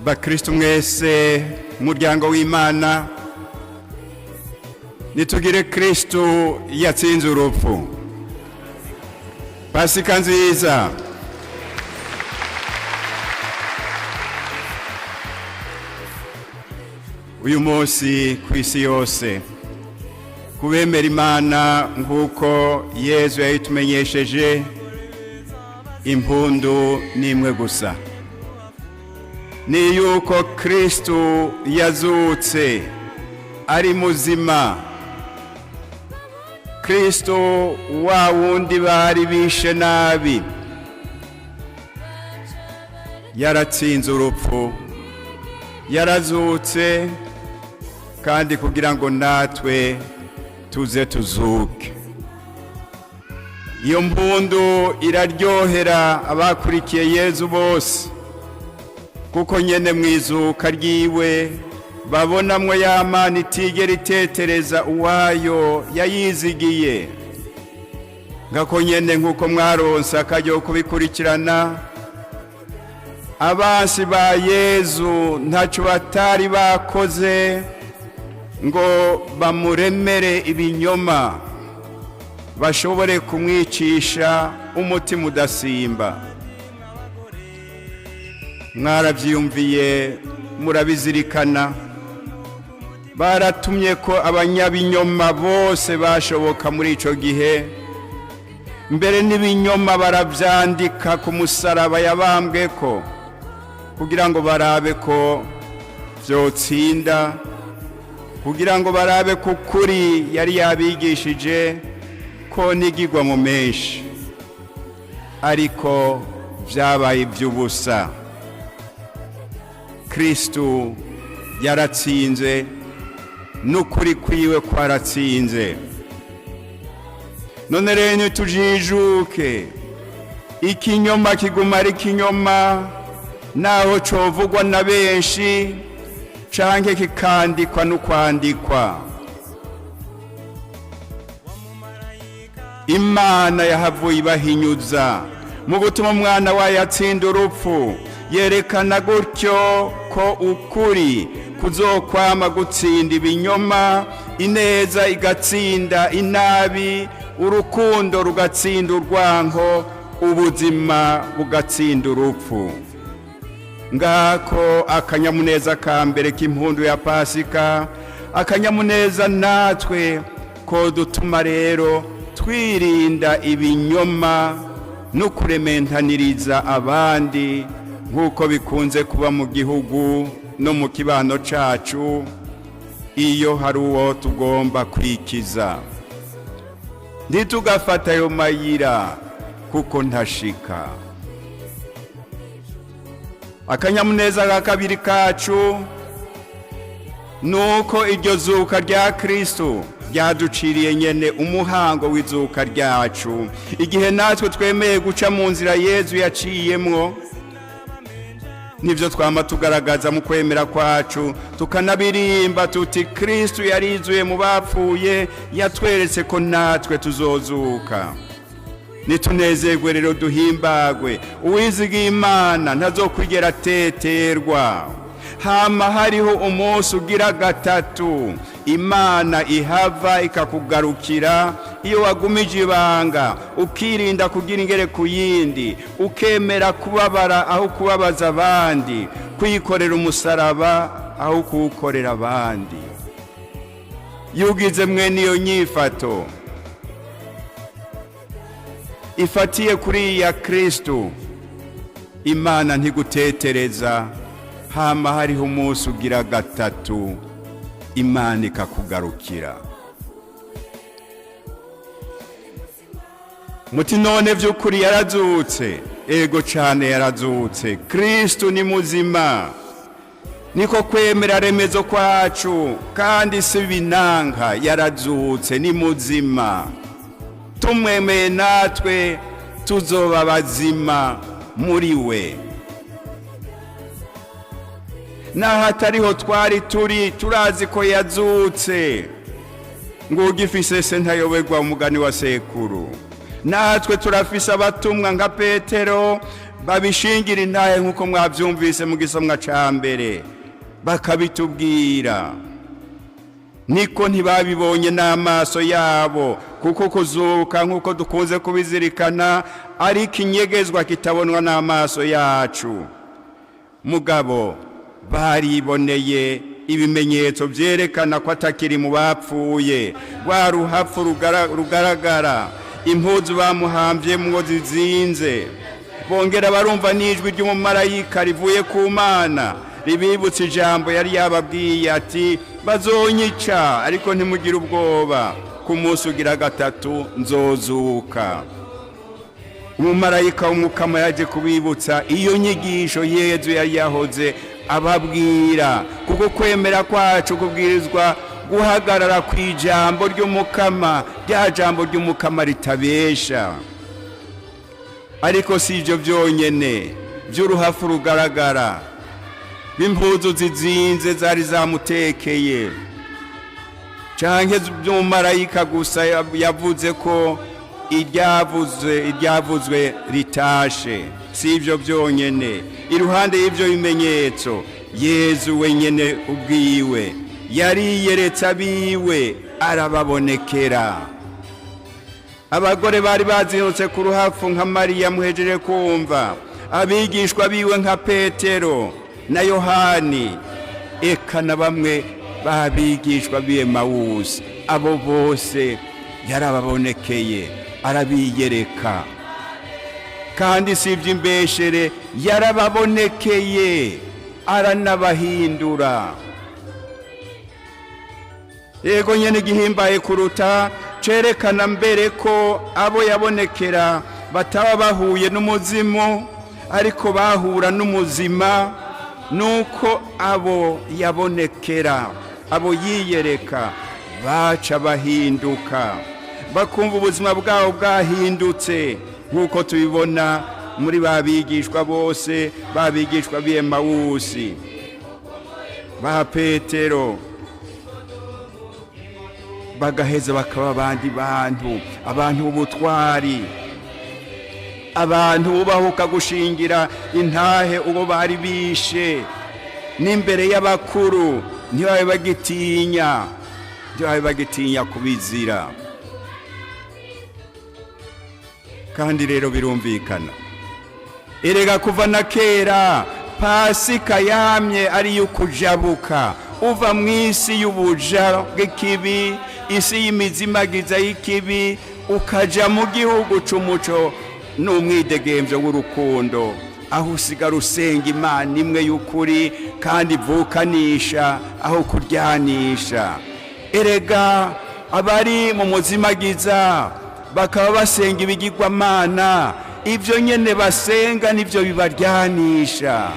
Bakristo mwese, muryango w'Imana, nitugire Kristo yatsinze urupfu. Pasika nziza. Uyu munsi ku isi yose, kubemera Imana nk'uko Yezu yayitumenyesheje, impundu ni imwe gusa, ni yuko Kristo yazutse ari muzima. Kristo wa wundi bari bishe nabi yaratsinze urupfu, yarazutse, kandi kugira ngo natwe tuze tuzuke. Iyo mpundu iraryohera abakurikiye Yezu bose, kuko nyene mu izuka ryiwe babonamwo ya Mana itigera itetereza uwayo yayizigiye. Ngako nyene, nk'uko mwaronse akaryo kubikurikirana, abansi ba Yezu ntaco batari bakoze ngo bamuremere ibinyoma, bashobore kumwicisha umutima udasimba. Mwarabyiyumviye, murabizirikana, baratumye ko abanyabinyoma bose bashoboka muri ico gihe, mbere n'ibinyoma barabyandika ku musaraba yabambwe ko, kugira ngo barabe ko vyotsinda, kugira ngo barabe ko ukuri yari yabigishije ko nigirwa mu menshi. Ariko vyabaye ivy'ubusa. Kristu yaratsinze, n'ukuri kwiwe kwaratsinze. None rero nitujijuke, ikinyoma kiguma ari ikinyoma naho covugwa na benshi canke kikandikwa n'ukwandikwa. Imana yahavuye ibahinyuza mu gutuma umwana wayo atsinda urupfu, yerekana gutyo ko ukuri kuzokwama gutsinda ibinyoma, ineza igatsinda inabi, urukundo rugatsinda urwanko, ubuzima bugatsinda urupfu. Ngako akanyamuneza ka mbere k'impundu ya Pasika, akanyamuneza natwe ko dutuma rero twirinda ibinyoma no kurementaniriza abandi, nk'uko bikunze kuba mu gihugu no mu kibano cacu iyo hari uwo tugomba kwikiza. Ntitugafata ayo mayira kuko ntashika. Akanyamuneza ka kabiri kacu nuko iryo zuka rya Kristo ryaduciriye nyene umuhango w'izuka ryacu, igihe natwe twemeye guca mu nzira Yezu yaciyemwo. Nivyo twama tugaragaza mu kwemera kwacu, tukanabirimba tuti: "Kristo yarizuye mu bapfuye, yatweretse ko natwe tuzozuka." Nitunezerwe rero, duhimbagwe. Uwizigiye Imana ntazokwigera ateterwa. Hama hariho umunsi ugira gatatu Imana ihava ikakugarukira iyo wagumije ibanga, ukirinda kugira ingere ku yindi, ukemera kubabara aho kubabaza abandi, kwikorera umusaraba aho kuwukorera abandi. Iyo ugize mwene iyo nyifato ifatiye kuri iya Kristo, Imana ntigutetereza. Hama hariho umunsi ugira gatatu Imana ikakugarukira. Muti: "None by'ukuri yarazutse?" Ego cyane, yarazutse. Kristo ni muzima, niko kwemera remezo kwacu, kandi si binanka, yarazutse, ni muzima. Tumwemeye natwe tuzoba bazima muri we. Naho atariho twari turi, turazi ko yazutse. Ngo ugifise se ntayoberwa, umugani wa sekuru. Natwe turafise abatumwa nka Petero. Babishingira intahe nk'uko mwabyumvise mu gisomwa cya mbere, bakabitubwira. Niko ntibabibonye n'amaso yabo, kuko kuzuka, nk'uko dukunze kubizirikana, ari ikinyegezwa kitabonwa n'amaso yacu. Mugabo bariboneye ibimenyetso byerekana ko atakiri mu bapfuye: rwa ruhapfu rugaragara, impuzu bamuhambyemwo zizinze. Bongera barumva n'ijwi ry'umumarayika rivuye ku Mana, ribibutsa ijambo yari yababwiye ati: "Bazonyica, ariko ntimugire ubwoba, ku munsi ugira gatatu nzozuka." Umumarayika w'Umukama yaje kubibutsa iyo nyigisho Yezu yari yahoze ababwira, kuko kwemera kwacu kubwirizwa guhagarara ku ijambo ry'Umukama, rya jambo ry'Umukama ritabesha. Ariko si ibyo byonyine by'uruhafu rugaragara, b'impuzu zizinze zari zamutekeye, canke by'umumarayika gusa yavuze ko iryavuzwe ritashe. Si ibyo byonyine. Iruhande y'ibyo bimenyetso, Yezu wenyine ubwiwe yariyeretse abiwe, arababonekera. Abagore bari bazindutse ku ruhafu nka Mariya muhejeje kumva, abigishwa biwe nka Petero na Yohani, eka na bamwe b'abigishwa b'Emawusi, abo bose yarababonekeye, arabiyereka. Kandi si iby'imbeshere, yarababonekeye aranabahindura. Yego nyine, igihimbaye kuruta, cerekana mbere ko abo yabonekera bataba bahuye n'umuzimu, ariko bahura n'umuzima, nuko abo yabonekera, abo yiyereka, baca bahinduka, bakumva ubuzima bwabo bwahindutse, nk'uko tubibona muri ba bigishwa bose, ba bigishwa b'Emawusi, ba Petero, bagaheza bakaba abandi bantu, abantu b'ubutwari, abantu bubahuka gushingira intahe uwo bari bishe n'imbere y'abakuru, ntibabe bagitinya kubizira. Kandi rero birumvikana erega, kuva na kera Pasika yamye ari ukujabuka uva mu isi y'ubuja bw'ikibi, isi y'imizimagiza y'ikibi, ukaja mu gihugu c'umuco n'umwidegemvyo w'urukundo, aho usigara usenga Imana imwe y'ukuri kandi ivukanisha aho kuryanisha. Erega abari mu muzimagiza bakaba basenga ibigirwamana, ibyo nyene basenga nibyo bibaryanisha.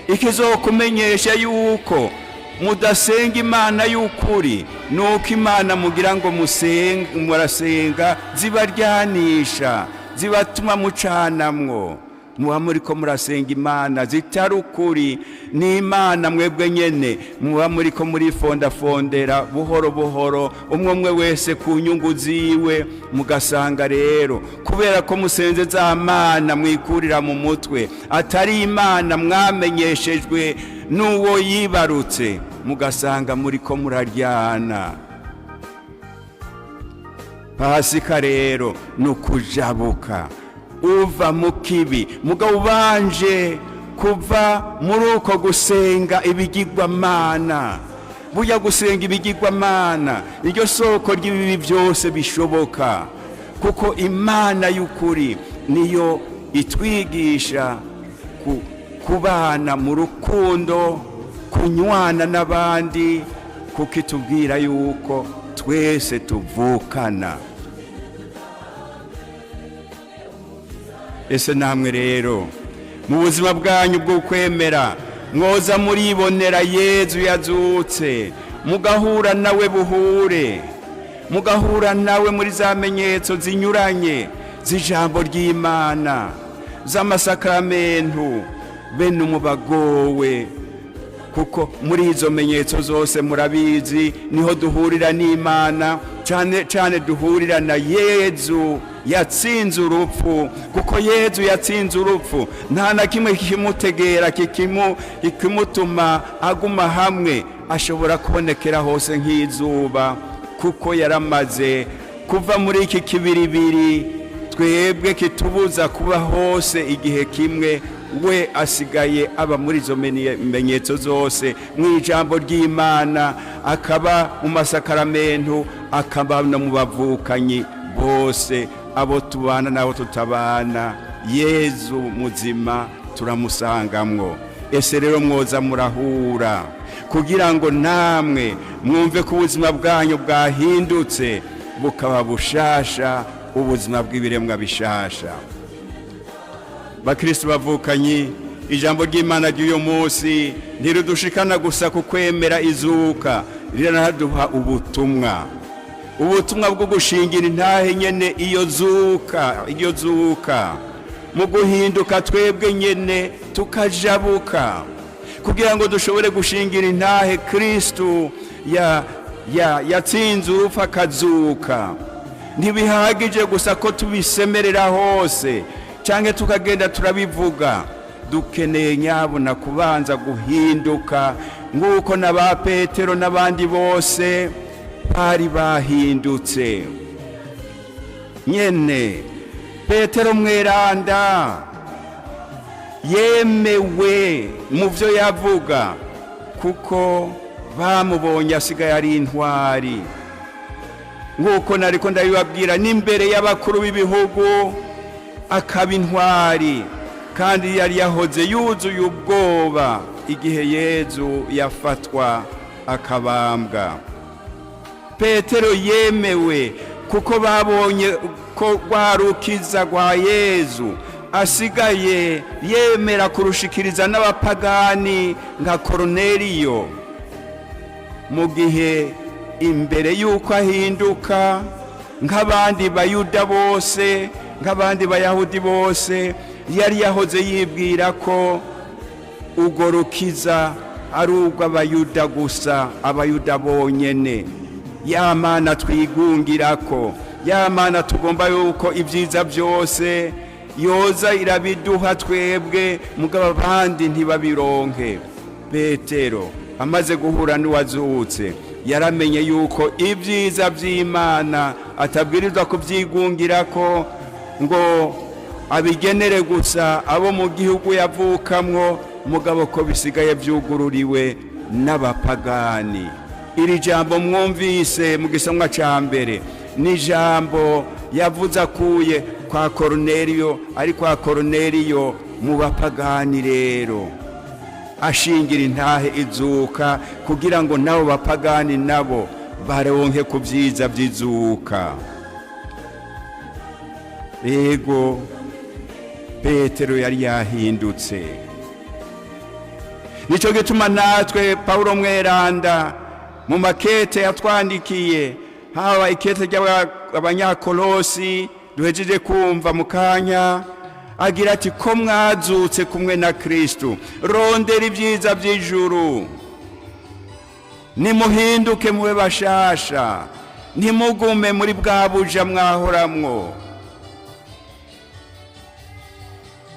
Ikizokumenyesha yuko mudasenga Imana y'ukuri nuko imana mugira ngo musenga, murasenga, zibaryanisha, zibatuma mucanamwo. Muba muriko murasenga imana zitari ukuri, n'imana mwebwe nyene muba muriko murifondafondera buhoro buhoro, umwe umwe wese ku nyungu ziwe. Mugasanga rero kubera ko musenze za mana mwikurira mu mutwe, atari Imana mwamenyeshejwe n'uwo yibarutse, mugasanga muriko muraryana. Pasika rero ni ukujabuka uva mu kibi, mugabo ubanje kuva muri uko gusenga ibigirwamana. Burya gusenga ibigirwamana iryo soko ry'ibibi byose bishoboka, kuko Imana y'ukuri niyo itwigisha kubana mu rukundo, kunywana n'abandi, kuko itubwira yuko twese tuvukana. Ese namwe rero mu buzima bwanyu bwo kwemera mwoza muribonera Yezu yazutse, mugahura nawe buhure, mugahura nawe muri za menyetso zinyuranye z'ijambo ry'Imana, z'amasakaramentu, bene umubagowe? Kuko muri izo menyetso zose, murabizi, niho duhurira n'Imana, cyane cyane duhurira na Yezu yatsinze urupfu. Kuko Yezu yatsinze urupfu, nta na kimwe kimutegera, kikimutuma aguma hamwe. Ashobora kubonekera hose nk'izuba, kuko yaramaze kuva muri iki kibiribiri twebwe kitubuza kuba hose igihe kimwe. We asigaye aba muri izo menyetso zose, mu ijambo ry'Imana, akaba mu masakaramentu, akaba no mu bavukanyi bose, abo tubana n'abo tutabana. Yezu muzima turamusangamwo. Ese rero mwoza murahura kugira ngo namwe mwumve ko ubuzima bwanyu bwahindutse, bukaba bushasha, ubuzima bw'ibiremwa bishasha. Bakristo bavukanyi, ijambo ry'Imana ry'uyu munsi ntirudushikana gusa ku kwemera izuka, riranaduha ubutumwa, ubutumwa bwo gushingira intahe nyene iyo zuka, iyo zuka mu guhinduka twebwe nyene tukajabuka, kugira ngo dushobore gushingira intahe Kristu ya ya yatsinze urupfu akazuka. Ntibihagije gusa ko tubisemerera hose cyangwa tukagenda turabivuga. Dukeneye nyabuna kubanza guhinduka, nk'uko na ba Petero n'abandi bose bari bahindutse nyene. Petero mweranda yemewe mu byo yavuga, kuko bamubonye asigaye ari intwari, nk'uko nariko ndabibabwira, n'imbere y'abakuru b'ibihugu akaba intwari, kandi yari yahoze yuzuye ubwoba igihe Yezu yafatwa akabambwa. Petero yemewe kuko babonye ko rwa rukiza rwa Yezu asigaye yemera kurushikiriza n'abapagani nka Koroneliyo, mu gihe imbere y'uko ahinduka, nk'abandi Bayuda bose, nk'abandi Bayahudi bose, yari yahoze yibwira ko urwo rukiza ari urw'Abayuda gusa, Abayuda bonyene. Ya Mana twigungira ko, ya Mana tugomba yuko ibyiza byose yoza irabiduha twebwe, mugabo abandi ntibabironke. Petero amaze guhura n'uwazutse, yaramenye yuko ibyiza by'Imana atabwirizwa kubyigungira ko ngo abigenere gusa abo mu gihugu yavukamwo, mugabo ko bisigaye byugururiwe n'abapagani. Iri jambo mwumvise mu gisomwa cya mbere ni ijambo yavuze akuye kwa Koroneriyo, ari kwa Koroneriyo mu bapagani. Rero ashingira intahe izuka kugira ngo nabo bapagani nabo baronke ku byiza by'izuka. Ego, Petero yari yahindutse. Nicyo gituma natwe Pawulo mweranda mu makete yatwandikiye, haba ikete ry'Abanyakolosi duhejeje kumva mu kanya, agira ati: "Ko mwazutse kumwe na Kristu, rondera ibyiza by'ijuru. Nimuhinduke mube bashasha, ntimugume muri bwa buja mwahoramwo."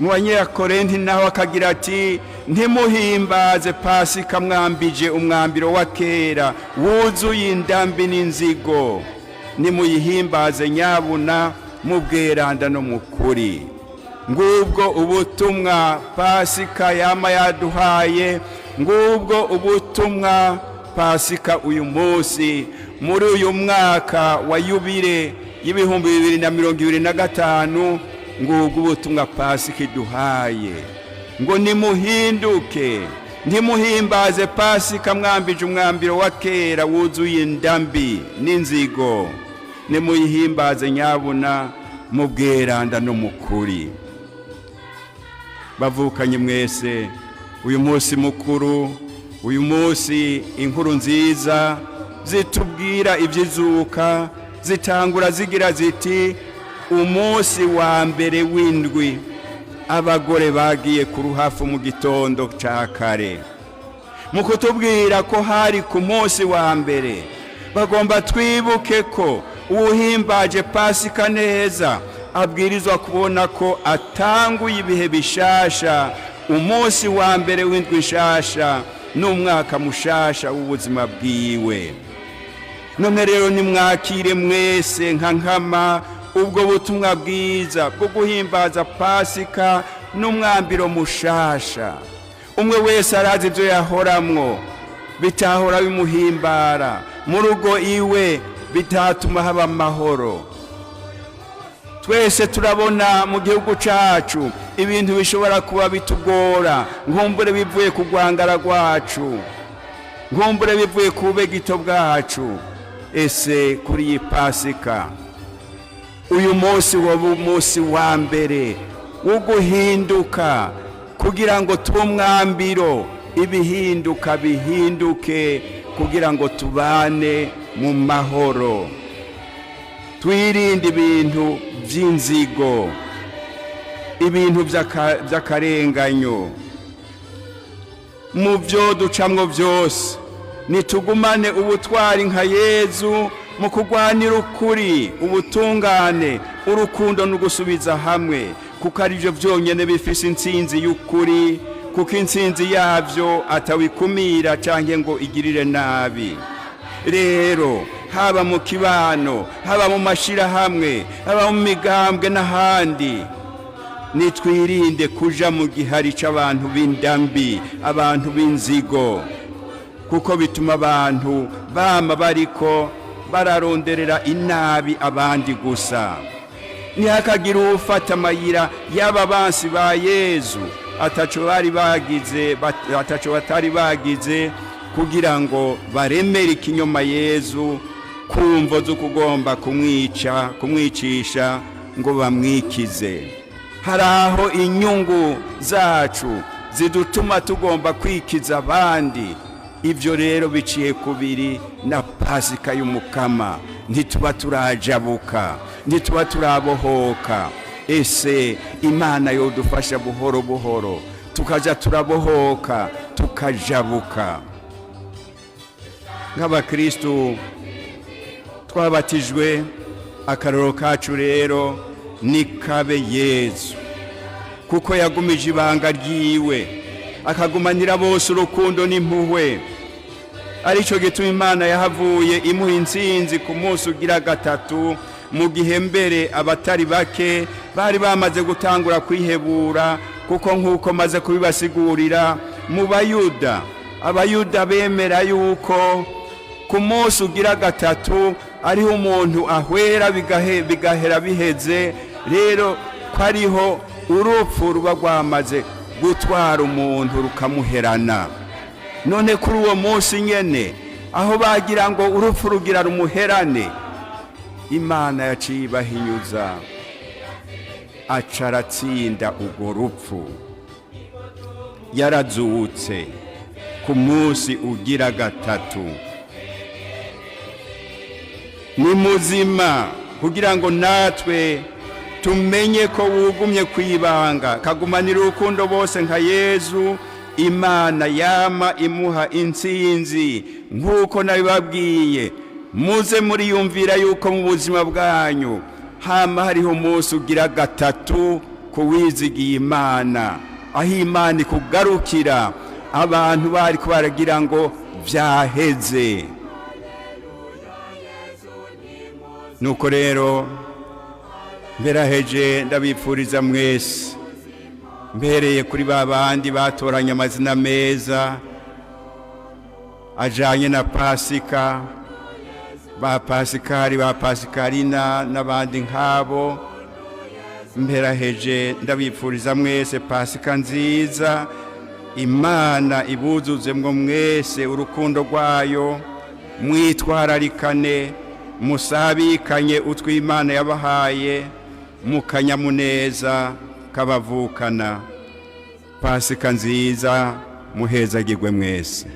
Mu Banyakorenti naho akagira ati: "Ntimuhimbaze Pasika mwambije umwambiro wa kera wuzuye indambi n'inzigo. Nimuyihimbaze nyabuna mu bweranda no mu kuri." Ngubwo ubutumwa Pasika yama yaduhaye. Ngubwo ubutumwa Pasika uyu munsi, muri uyu mwaka wa yubile y'2025. Ngubwo ubutumwa Pasika iduhaye, ngo nimuhinduke, ntimuhimbaze Pasika mwambije umwambiro wa kera wuzuye indambi n'inzigo. Nimuyihimbaze nyabuna mu bweranda no mu kuri. Bavukanye mwese, uyu munsi mukuru, uyu munsi inkuru nziza zitubwira iby'izuka zitangura zigira ziti: "Umunsi wa mbere w'indwi, abagore bagiye ku ruhafu mu gitondo cya kare." Mu kutubwira ko hari ku munsi wa mbere, bagomba twibuke ko uwuhimbaje Pasika neza abwirizwa kubona ko atanguye ibihe bishasha, umunsi wa mbere w'indwi nshasha n'umwaka mushasha w'ubuzima bwiwe. None rero nimwakire mwese nka nkama ubwo butumwa bwiza bwo guhimbaza Pasika n'umwambiro mushasha. Umwe wese arazi ibyo yahoramwo bitahora bimuhimbara mu rugo iwe, bitatuma haba amahoro. Twese turabona mu gihugu cyacu ibintu bishobora kuba bitugora, nkumbure bivuye ku rwangara rwacu, nkumbure bivuye ku bugito bwacu. Ese kuri iyi Pasika, uyu munsi waba umunsi wa mbere wo guhinduka, kugira ngo tube umwambiro, ibihinduka bihinduke, kugira ngo tubane mu mahoro, twirinde ibintu by'inzigo, ibintu by'akarenganyo. Mu byo ducamwo byose, nitugumane ubutwari nka Yezu mu kurwanira ukuri, ubutungane, urukundo no gusubiza hamwe, kuko ari byo byonyine bifise intsinzi y'ukuri, kuko intsinzi yabyo atawikumira cyangwa ngo igirire nabi. Rero haba mu kibano, haba mu mashyirahamwe, haba mu migambwe n'ahandi, nitwirinde kuja mu gihari c'abantu b'indambi, abantu b'inzigo, kuko bituma abantu bama bariko bararonderera inabi abandi gusa. Ntihakagire uwufata amayira y'aba bansi ba Yezu ataco bari bagize, ataco batari bagize, kugira ngo baremere ikinyoma Yezu ku mvo zo kugomba kumwica, kumwicisha ngo bamwikize. Hari aho inyungu zacu zidutuma tugomba kwikiza abandi. Ibyo rero biciye kubiri na Pasika y'Umukama. Ntituba turajabuka, ntituba turabohoka. Ese Imana yodufasha buhoro buhoro tukajya turabohoka, tukajabuka. Nk'abakristu twabatijwe, akaroro kacu rero ni kabe Yezu, kuko yagumije ibanga ryiwe, akagumanira bose urukundo n'impuhwe. Aricyo gituma Imana yahavuye imuha intsinzi ku munsi ugira gatatu, mu gihe mbere abatari bake bari bamaze gutangura kwihebura, kuko nk'uko maze kubibasigurira, mu Bayuda, Abayuda bemera yuko ku munsi ugira gatatu ariho umuntu ahwera, bigahera biheze. Rero ko ariho urupfu ruba rwamaze gutwara umuntu rukamuherana. None kuri uwo munsi nyene, aho bagira ngo urupfu rugira rumuherane, Imana yaciye ibahinyuza, aca aratsinda urwo rupfu. Yarazutse ku munsi ugira gatatu, ni muzima, kugira ngo natwe tumenye ko wugumye kwibanga kagumanira urukundo bose nka Yezu, Imana yama imuha intsinzi. Nk'uko nabibabwiye, muze muriyumvira yuko mu buzima bwanyu hama hariho umunsi ugira gatatu kuwizigiye Imana, aho Imana ikugarukira abantu bari baragira ngo byaheze. Nuko rero mberaheje, ndabipfuriza mwese, mbereye kuri ba bandi batoranye amazina meza ajanye na Pasika, ba Pasikari, ba Pasikarina n'abandi nk'abo, mberaheje ndabipfuriza mwese Pasika nziza. Imana ibuzuzemwo mwese urukundo rwayo. Mwitwararikane, musabikanye utw'Imana yabahaye mu kanyamuneza k'abavukana. Pasika nziza, muhezagirwe mwese.